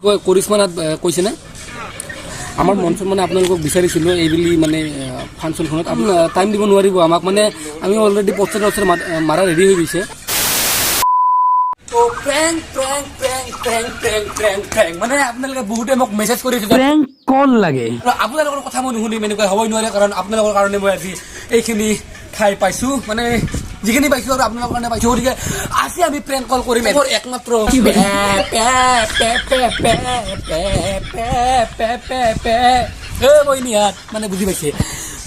কয় কৰিশ্মা নাথ কৈছেনে? আমাৰ মঞ্চত মানে আপোনালোকক বিচাৰিছিলোঁ এইবুলি মানে ফাংচনখনত আপুনি টাইম দিব নোৱাৰিব আমাক, মানে আমি অলৰেডি পষ্টাৰ টষ্টাৰ মাৰা ৰেডি হৈ গৈছে। তো prank prank prank prank prank prank prank, মানে আপোনালোকে বহুতে মোক মেছেজ কৰিছে প্ৰেংক কল লাগে। আৰু আপোনালোকৰ কথা মই নুশুনিম এনেকুৱা হ'বই নোৱাৰে, কাৰণ আপোনালোকৰ কাৰণে মই আজি এইখিনি ঠাই পাইছোঁ, মানে যিখিনি পাইছোঁ আৰু আপোনালোকৰ কাৰণে পাইছোঁ। গতিকে আজি আমি প্ৰেংক কল কৰিম মোৰ একমাত্ৰ pay pay pay pay pay pay pay pay pay pay এ মই নিয়াত মানে বুজি পাইছে।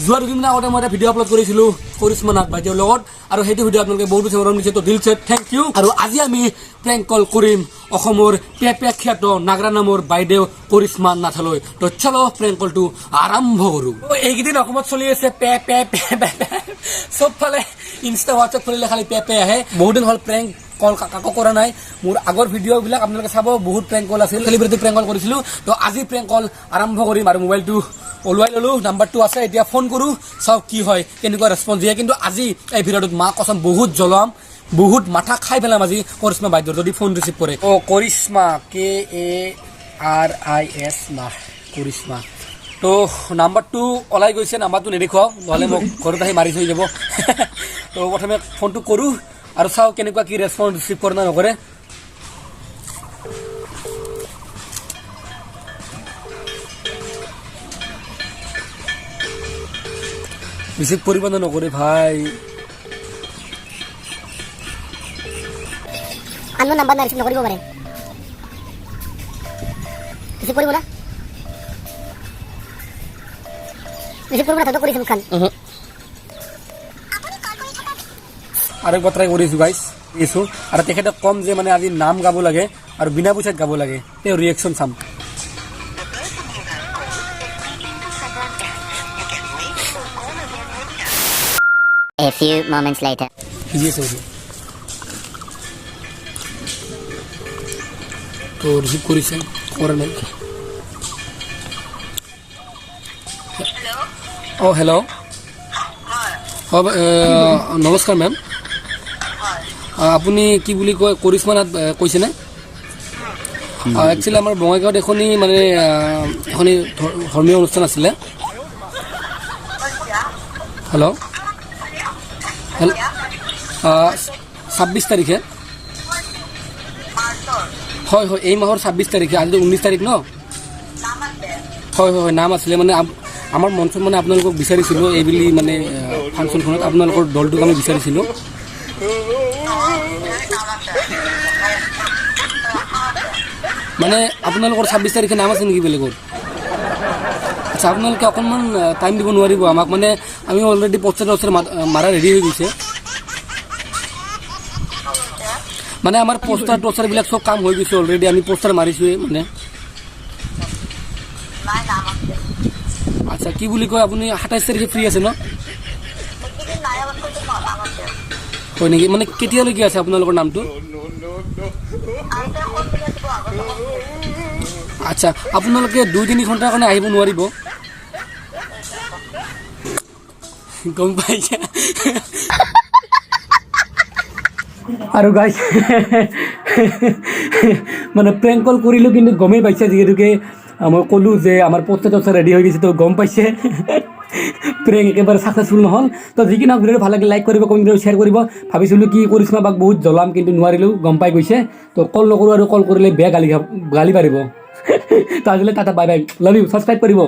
যোৱা 2 দিন আগতে মই এটা ভিডিঅ' আপলোড কৰিছিলোঁ কৰিশ্মা নাথ বাইদেউৰ লগত, আৰু সেইটো ভিডিঅ' আপোনালোকে বহুত বেছি মৰম দিছে, তো দিল চে thank U. আৰু আজি আমি প্ৰেংক কল কৰিম অসমৰ পে পে খ্যাত নাগৰা নামৰ বাইদেউ কৰিশ্মা নাথলৈ। তো চলো প্ৰেংক কলটো আৰম্ভ কৰোঁ। তো এইকেইদিন অসমত চলি আছে pay pay pay pay pay, চবফালে ইনষ্টা হোৱাটছএপ খুলিলে খালি পে পে আহে। বহুত দিন হ'ল প্ৰেংক কল কাকো কৰা নাই। মোৰ আগৰ ভিডিঅ'বিলাক আপোনালোকে চাব, বহুত প্ৰেংক কল আছিল, চেলিব্ৰিটি প্ৰেংক কল কৰিছিলোঁ। তো আজি প্ৰেংক কল আৰম্ভ কৰিম আৰু মোবাইলটো ওলোৱাই ল'লোঁ, নাম্বাৰটো আছে, এতিয়া ফোন কৰোঁ, চাওঁ কি হয়, কেনেকুৱা ৰেচপঞ্চ দিয়ে। কিন্তু আজি এই ভিডিঅ'টোত মা কচম বহুত জ্বলাম, বহুত মাথা খাই পেলাম আজি কৰিশ্মা বাইদেউৰ যদি ফোন ৰিচিভ কৰে। অ' কৰিশ্মা, KARIS মা কৰিশ্মা। তো নাম্বাৰটো ওলাই গৈছে, নাম্বাৰটো নেদেখুৱাওঁ, নহ'লে মোক ঘৰত আহি মাৰি থৈ যাব। তো প্ৰথমে ফোনটো কৰোঁ আৰু চাওঁ কেনেকুৱা কি ৰেচপঞ্চ ৰিচিভ কৰে না নকৰে। ৰিচিভ কৰিব নে নকৰে ভাই? আননোন নাম্বাৰ না, ৰিচিভ নকৰিব পাৰে। ৰিচিভ কৰিব না? ৰিচিভ কৰিব না? তই কৰিছে মুখখন। আৰু একবাৰ ট্ৰাই কৰিছোঁ গাইছ, দিছোঁ আৰু তেখেতক ক'ম যে মানে আজি নাম গাব লাগে আৰু বিনা পইচাত গাব লাগে, তেওঁ ৰিয়েকশ্যন চাম। A few moments later. সিজি আছে বুজি। তো ৰিচিভ কৰিছে, কৰা নাই। অঁ হেল্ল', অঁ নমস্কাৰ মেম, আপুনি কি বুলি কয় কৰিশ্মা নাথ কৈছেনে? একচুৱেলি আমাৰ বঙাইগাঁৱত এখনি মানে এখনি ধৰ্মীয় অনুষ্ঠান আছিলে। হেল্ল' হেল্ল', 26 তাৰিখে। হয় হয়, এই মাহৰ 26 তাৰিখে, আজিতো 19 তাৰিখ ন? হয় হয় হয়, নাম আছিলে, মানে আমাৰ মঞ্চত মানে আপোনালোকক বিচাৰিছিলোঁ এইবুলি মানে ফাংচনখনত আপোনালোকৰ দলটোক আমি বিচাৰিছিলোঁ। মানে আপোনালোকৰ 26 তাৰিখে নাম আছে নেকি বেলেগত? আচ্ছা, আপোনালোকে অকণমান টাইম দিব নোৱাৰিব আমাক? মানে আমি অলৰেডি পষ্টাৰ টষ্টাৰ মাৰা ৰেডি হৈ গৈছে, মানে আমাৰ পষ্টাৰ টষ্টাৰবিলাক চব কাম হৈ গৈছে অলৰেডি, আমি পষ্টাৰ মাৰিছোঁৱে মানে। আচ্ছা, কি বুলি কয় আপুনি 27 তাৰিখে ফ্ৰী আছে ন? হয় নেকি? মানে কেতিয়ালৈকে আছে আপোনালোকৰ নামটো? আচ্ছা, আপোনালোকে 2-3 ঘণ্টাৰ কাৰণে আহিব নোৱাৰিব? গম পাইছে। আৰু গাইছ, মানে প্ৰেংক কল কৰিলোঁ, কিন্তু গমেই পাইছে, যিহেতুকে মই ক'লোঁ যে আমাৰ পষ্টাৰ টষ্টাৰ ৰেডি হৈ গৈছে, তো গম পাইছে প্ৰেংক একেবাৰে ছাকচেছফুল নহ'ল। তো যি কি নহওক, ভিডিঅ'টো ভাল লাগিলে লাইক কৰিব, কমেণ্ট কৰিব, শ্বেয়াৰ কৰিব। ভাবিছিলোঁ কি কৰিশ্মা বাক বহুত জ্বলাম, কিন্তু নোৱাৰিলোঁ, গম পাই গৈছে। তো কল নকৰোঁ আৰু কল কৰিলে বেয়া গালি গালি পাৰিব। তো আজিলৈ tata, bye bye, love you, subscribe কৰিব।